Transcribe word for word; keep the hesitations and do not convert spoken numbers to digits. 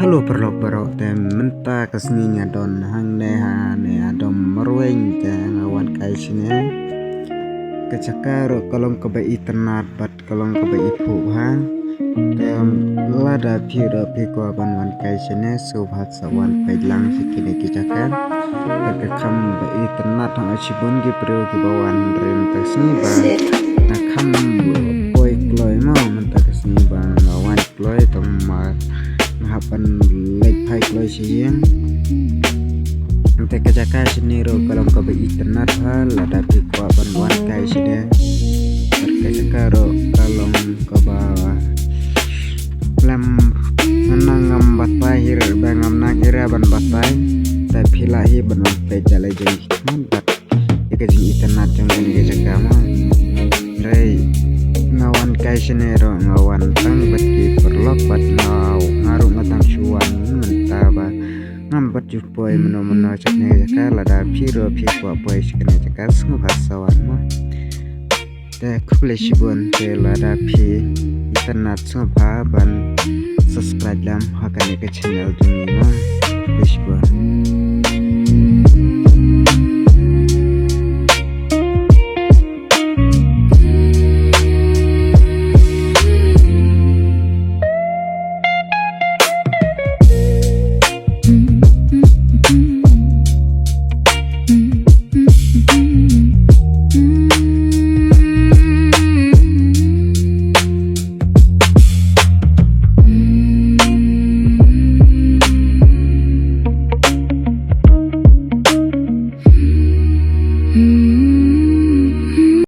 Hello paralok baroh, te mynta ka sngi nga don hangne ha ne Adom Marweng, te nga wan kai shane. Ka jaka ruh ka long kaba itynnat bad ka long kaba iphuh bha. Te lada phi ruh phi kwah ban wan kai shane, sngewbha sa wan peit lang sha kine ki jaka. Te ka kham ba itynnat, hangta shibun ki briew kiba wan rim ta sngi ba nga kham poi kloi mo mynta ka sngi ba nga wan kloi tang ma nga hap ban leit phai kloi sha ïing. Te ka jaka shane ruh ka long kaba itynnat bha, lada phi kwah ban wan kai shane. Bad ka jaka ruh ka long kaba lem, nga nang ngam batai hi ruh ba ngam nang hi ruh ban batai. Te phi lah hi ban wan peit da lei jong ki khmat bad ïa ka jingitynnat jong kane ka jaka mo. Hynrei nga wan kai shane ruh nga wan tang bad ki paralok bad nga, nga ruh nga tang shu wan mynta ba ngam pat ju poi mynno mynno sha kane ka jaka. Lada phi ruh phi kwah poi sha kane ka jaka, sngewbha sa wan mo. Te khublei shibun, te lada phi itynnat sngewbha ban subscribe lang ha kane ka channel jong ngi mo. Khublei shibun.